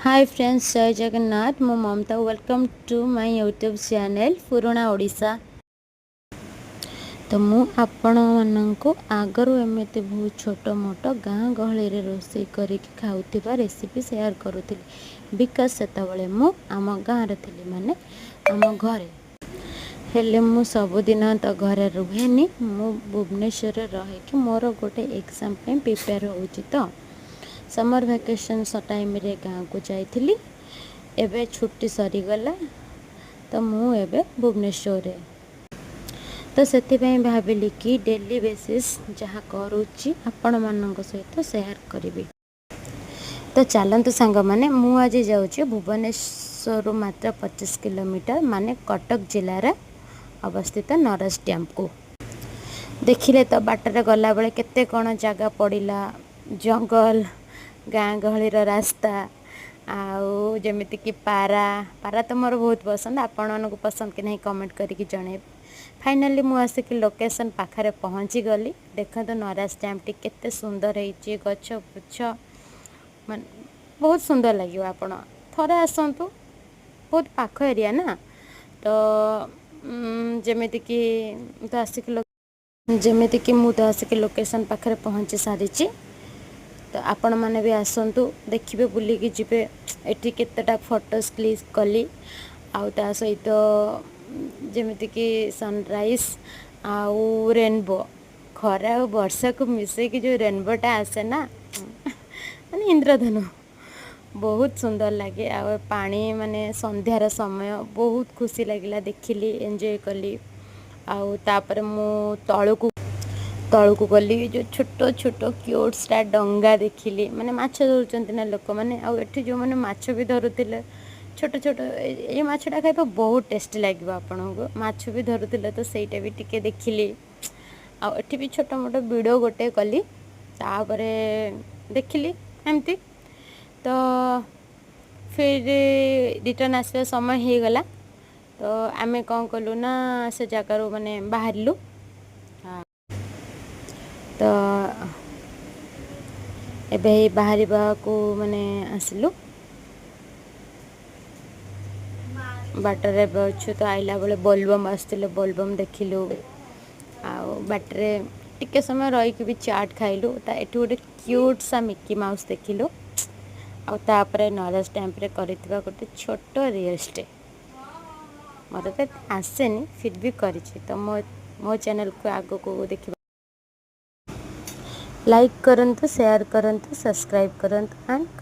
ହାଏ friends, ଜୟ ଜଗନ୍ନାଥ। ମୁଁ ମମତା। Welcome to my YouTube channel ପୁରୁଣା ଓଡ଼ିଶା। ତ ମୁଁ ଆପଣମାନଙ୍କୁ ଆଗରୁ ଏମିତି ବହୁତ ଛୋଟ ମୋଟ ଗାଁ ଗହଳିରେ ରୋଷେଇ କରିକି ଖାଉଥିବା ରେସିପି ସେୟାର କରୁଥିଲି, because ସେତେବେଳେ ମୁଁ ଆମ ଗାଁରେ ଥିଲି, ମାନେ ଆମ ଘରେ। ହେଲେ ମୁଁ ସବୁଦିନ ତ ଘରେ ରୁହେନି। ମୁଁ ଭୁବନେଶ୍ୱରରେ ରହିକି ମୋର ଗୋଟେ ଏକ୍ଜାମ୍ ପାଇଁ ପ୍ରିପେୟାର ହେଉଛି। ତ ସମର୍ ଭ୍ୟାକେସନ୍ ଟାଇମ୍ରେ ଗାଁକୁ ଯାଇଥିଲି। ଏବେ ଛୁଟି ସରିଗଲା, ତ ମୁଁ ଏବେ ଭୁବନେଶ୍ୱରରେ। ତ ସେଥିପାଇଁ ଭାବିଲି କି ଡେଲି ବେସିସ୍ ଯାହା କରୁଛି, ଆପଣମାନଙ୍କ ସହିତ ସେୟାର କରିବି। ତ ଚାଲନ୍ତୁ ସାଙ୍ଗମାନେ, ମୁଁ ଆଜି ଯାଉଛି ଭୁବନେଶ୍ୱରରୁ ମାତ୍ର 25 କିଲୋମିଟର, ମାନେ କଟକ ଜିଲ୍ଲାରେ ଅବସ୍ଥିତ ନରାଜ ଡ୍ୟାମ୍କୁ। ଦେଖିଲେ ତ, ବାଟରେ ଗଲାବେଳେ କେତେ କ'ଣ ଜାଗା ପଡ଼ିଲା, ଜଙ୍ଗଲ, ଗାଁ ଗହଳିର ରାସ୍ତା, ଆଉ ଯେମିତିକି ପାରା। ପାରା ତ ମୋର ବହୁତ ପସନ୍ଦ। ଆପଣମାନଙ୍କୁ ପସନ୍ଦ କି ନାହିଁ, କମେଣ୍ଟ କରିକି ଜଣାଇବେ। ଫାଇନାଲି ମୁଁ ଆସିକି ଲୋକେସନ୍ ପାଖରେ ପହଞ୍ଚିଗଲି। ଦେଖନ୍ତୁ, ନରାଜ ଡ୍ୟାମ୍ଟି କେତେ ସୁନ୍ଦର ହେଇଛି। ଗଛ ବୁଛ ମାନେ ବହୁତ ସୁନ୍ଦର ଲାଗିବ। ଆପଣ ଥରେ ଆସନ୍ତୁ, ବହୁତ ପାଖ ଏରିଆ ନା। ତ ଯେମିତିକି ମୁଁ ତ ଆସିକି ଲୋକେସନ୍ ପାଖରେ ପହଞ୍ଚି ସାରିଛି। ତ ଆପଣମାନେ ବି ଆସନ୍ତୁ, ଦେଖିବେ, ବୁଲିକି ଯିବେ। ଏଠି କେତେଟା ଫଟୋସ୍ କ୍ଲିକ୍ କଲି, ଆଉ ତା ସହିତ ଯେମିତିକି ସନରାଇଜ୍ ଆଉ ରେନବୋ, ଖରା ଆଉ ବର୍ଷାକୁ ମିଶେଇକି ଯେଉଁ ରେନବୋଟା ଆସେ ନା, ମାନେ ଇନ୍ଦ୍ରଧନୁ, ବହୁତ ସୁନ୍ଦର ଲାଗେ। ଆଉ ପାଣି, ମାନେ ସନ୍ଧ୍ୟାର ସମୟ, ବହୁତ ଖୁସି ଲାଗିଲା। ଦେଖିଲି, ଏନ୍ଜୟ କଲି। ଆଉ ତାପରେ ମୁଁ ତଳକୁ ତଳକୁ ଗଲି, ଯେଉଁ ଛୋଟ ଛୋଟ କ୍ୟୁଟ୍ସଟା ଡଙ୍ଗା ଦେଖିଲି। ମାନେ ମାଛ ଧରୁଛନ୍ତି ନା ଲୋକମାନେ। ଆଉ ଏଠି ଯେଉଁମାନେ ମାଛ ବି ଧରୁଥିଲେ, ଛୋଟ ଛୋଟ, ଏଇ ମାଛଟା ଖାଇବା ବହୁତ ଟେଷ୍ଟି ଲାଗିବ ଆପଣଙ୍କୁ। ମାଛ ବି ଧରୁଥିଲେ, ତ ସେଇଟା ବି ଟିକେ ଦେଖିଲି। ଆଉ ଏଠି ବି ଛୋଟ ମୋଟ ଭିଡ଼ିଓ ଗୋଟେ କଲି। ତାପରେ ଦେଖିଲି ଏମିତି, ତ ଫିର୍ ରିଟର୍ଣ୍ଣ ଆସିବା ସମୟ ହେଇଗଲା। ତ ଆମେ କ'ଣ କଲୁ ନା, ସେ ଜାଗାରୁ ମାନେ ବାହାରିଲୁ। ତ ଏବେ ଏଇ ବାହାରିବାକୁ ମାନେ ଆସିଲୁ, ବାଟରେ ଏବେ ଅଛୁ। ତ ଆଇଲା ବେଳେ ବୋଲବମ୍ ଆସୁଥିଲେ, ବୋଲବମ୍ ଦେଖିଲୁ। ଆଉ ବାଟରେ ଟିକେ ସମୟ ରହିକି ବି ଚାଟ୍ ଖାଇଲୁ। ତା ଏଠି ଗୋଟେ କ୍ୟୁଟ୍ ସା ମିକି ମାଉସ୍ ଦେଖିଲୁ। ଆଉ ତାପରେ ନରାଜ ଡ୍ୟାମ୍ରେ କରିଥିବା ଗୋଟେ ଛୋଟ ରିଲ୍ସଟେ, ମୋତେ ତ ଏତେ ଆସେନି, ଫିର୍ ବି କରିଛି। ତ ମୋ ମୋ ଚ୍ୟାନେଲକୁ ଆଗକୁ ଦେଖିବା, ଲାଇକ୍ କରନ୍ତୁ, ସେୟାର କରନ୍ତୁ, ସବସ୍କ୍ରାଇବ୍ କରନ୍ତୁ ଆଣ୍ଡ କମେଣ୍ଟ।